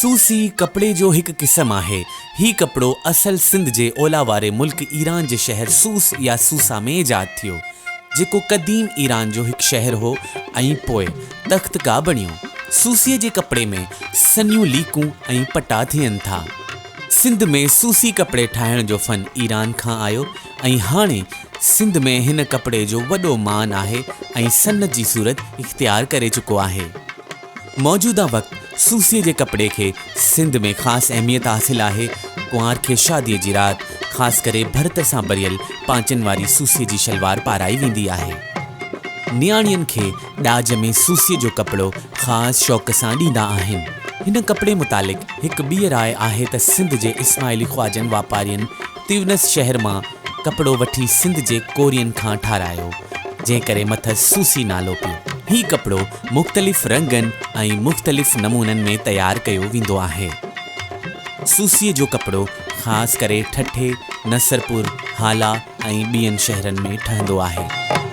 سوسي ڪپڙي جو هڪ قسم آهي. هي ڪپڙو اصل سنڌ جي اولهه واري ملڪ ايران جي شهر سوس يا سوسا ۾ ايجاد ٿيو، جيڪو قديم ايران جو هڪ شهر هو ۽ پوء تختگاهه بڻيو. سوسيء جي ڪپڙي ۾ سنهيون ليڪون ۽ پٽا ٿين ٿا. سنڌ ۾ سوسي ڪپڙي ٺاهڻ جو فن ايران کان آيو ۽ هاڻي سنڌ ۾ هن ڪپڙي جو وڏو مان آهي ۽ صنعت جي صورت اختيار ڪري چڪو آهي. موجوده وقت سوسيء جي ڪپڙي کي سنڌ ۾ خاص اهميت حاصل آهي. ڪنوار کي شاديء جي رات خاص ڪري ڀرت سان ڀريل پانچن واري سوسيء جي شلوار پارائي ويندي آهي. نياڻين کي ڏاج ۾ سوسيء جو ڪپڙو خاص شوق سان ڏيندا آهن. هن ڪپڙي متعلق هڪ ٻي راء آهي ته سنڌ جي اسماعيلي خواجن واپارين تيونس شهر مان ڪپڙو وٺي سنڌ جي ڪورين کان ٺارايو، جنهن ڪري مٿس سوسي نالو پيو. هي ڪپڙو مختلف رنگن ۽ مختلف نمونن ۾ تيار ڪيو ويندو آهي. سوسيء جو ڪپڙو خاص ڪري ٺٽي، نصرپور، هالا ۽ ٻين شهرن ۾ ٺهندو آهي.